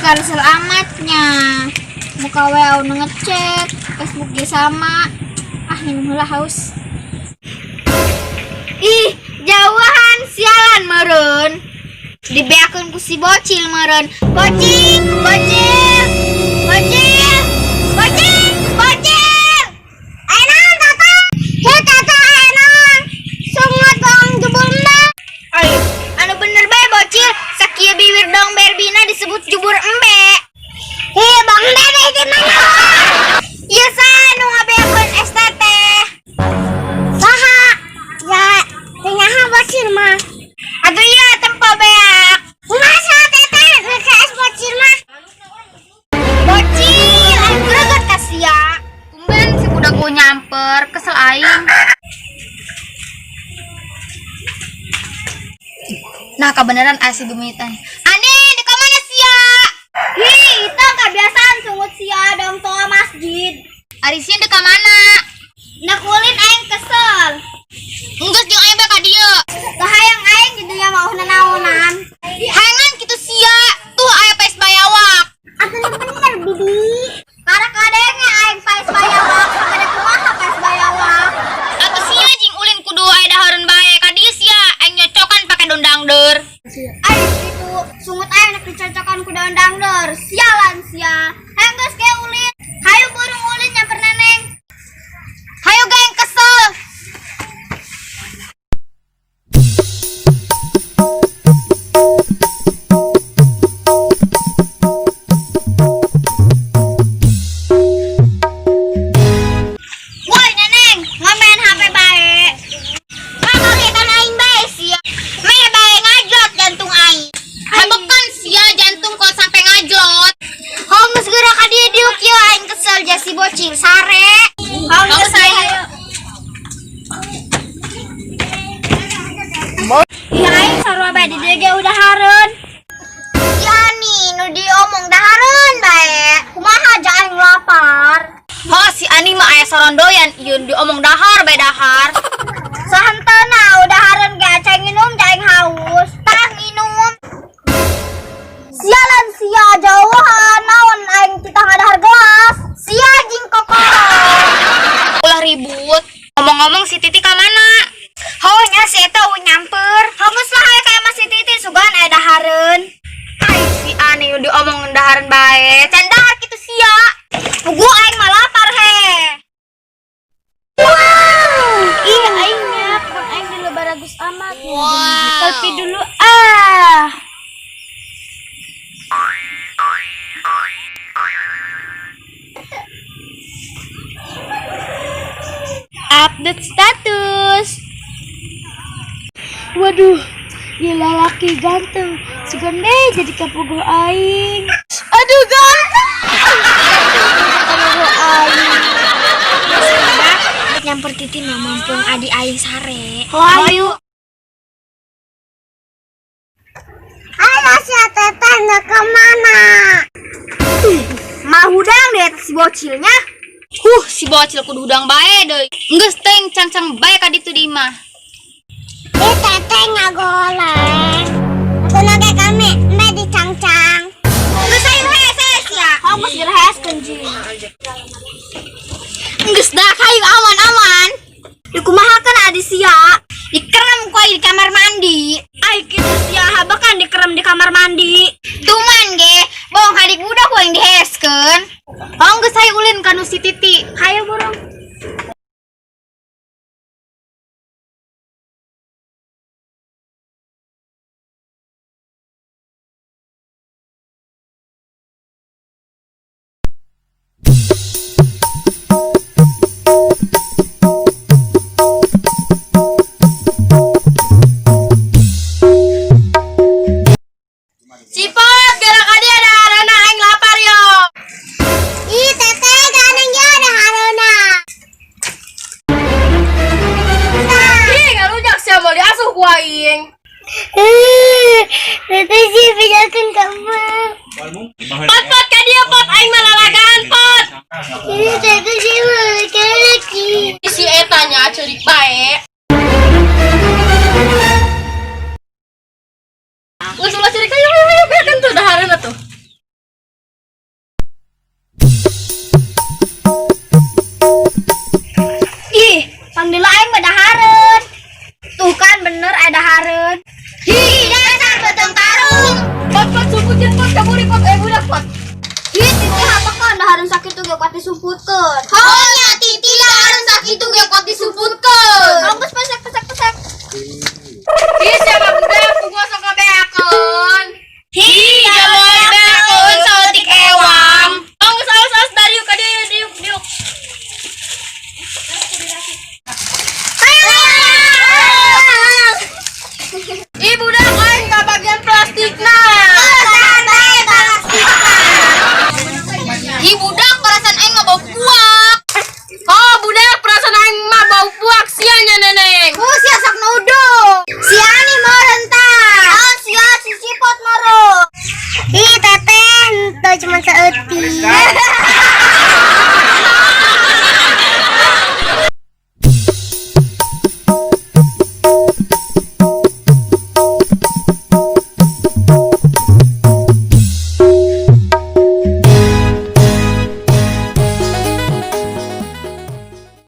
Karesel amatnya. Muka WA nu ngecek, Facebook ge sama. Ah, minum heula haus. Ih, jauhan sialan meureun. Dibeakeun ku si bocil meureun. Bocil, bocil. Bocil. Bocil, bocil. Ayo naon, Tata? Hei Tata, ayo naon? Sungut dong jebul embe. Ayo, anu bener bae bocil, sakieu bibir dong berbina disebut jubur embe. Hei, Bang Bebe di mana? Iya sa, nu ngabeakeun es teteh. Saha? Ya, teu bocil mah. Atuh iya tempo beak. Masa teteh ke es bocil mah? Bocil, aing greget ka sia. Tumben si budak gua nyamper, kesel aing. Nah, kebenaran aya si gemitan. Ani, di mana sia? Hi, itu kebiasaan sungut sia dong toa masjid. Ari sia di mana? Nakulin aing kesel. Enggeus jeung aing bae ka dieu. Teu hayang aing di dieu mah naonan. Hayangan kitu sia. Tuh aya pes bayawak. Atuh nu bener bibi. Karena kadenge aing paes bayawak, pada kumaha paes bayawak. Atuh sia jeung ulin kudu aya dahareun bae ka dieu sia. Aing nyocokan pake daun dangdeur. Aing gitu, sungut aing nek dicocokan ku daun dangdeur. Sialan sia. Hayang geus ke ulin. Hayu burung ulin nyamper neneng. Hayu geng kesel. Woi neneng, ngomen HP bae. Ngakagetan aing bae sia. Meh bae ngajlot jantung aing. Habekan sia jantung kok sampai ngajlot. Hong geus geura ka dieu diuk yeuh aing kesel jasi bocil sare. Hong Geus ayo. Iya aing sarua bae di dieu ge udah hareun. Ya nih, nu diomong dahareun bae. Kumaha aja aing lapar. Oh si Ani mah aya sorondoyan ieu diomong dahar bae dahar. Sahenteuna udah hareun ge acai nginum ja aing haus. Tah nginum. Sialan sia jauhan naon aing kita ngadahar gelas. Sia jeung kokoro. Ulah ribut. Ngomong-ngomong si Titi ka mana? Heuh nya si eta eueuh nyamper. Geus lah aya ka imah si Titi sugan aya dahareun. Ai si Ani nu diomong dahareun bae. Can dahar kitu sia. Pugu aing mah lapar he. Ih, aingnya, kebun aing dulu baragus amat. Wow. Selfie dulu ah. Update status. Waduh, gila laki ganteng. Sugan deh jadi kapuguh aing. Aduh ganteng. Kapuguh aing. Nyamper Titi mah mumpung adi aing sare. Ayo. Ayo si teteh nggak kemana? Mah hudang deh si bocilnya. Huh, si bocil kudu hudang bae deui. Geus teuing cangcang bae ka ditu di imah. Eh teteh nggak goleng. Aku nage kami mbe dicangcang. Geus ayo hees ya. Kamu geus geus kenji. Geus dah hayu aman-aman. Dikumahakeun adi sia. Dikerem ku aing di kamar mandi. Ai kitu sia habekan dikerem di kamar mandi. Tuman ge, bohong hadik budak ku aing diheskeun. Oh, geus hayu ulin ka nu si Titi. Hayu burung. Cipot, gerak ka dieu dahareunna aing lapar yo. Ih teteh ganeng ge dahareunna. Ih, ngalujak sia moal diasuh ku aing. Teteh sih bedakan kamu. Pot pot ka dieu pot aing mah lalagaan pot. Ini teteh sih laki. Si eta nya ceurik bae. Geus ulah ceurik ayo ayo ayo beakeun tuh dahareunna tuh. Ho.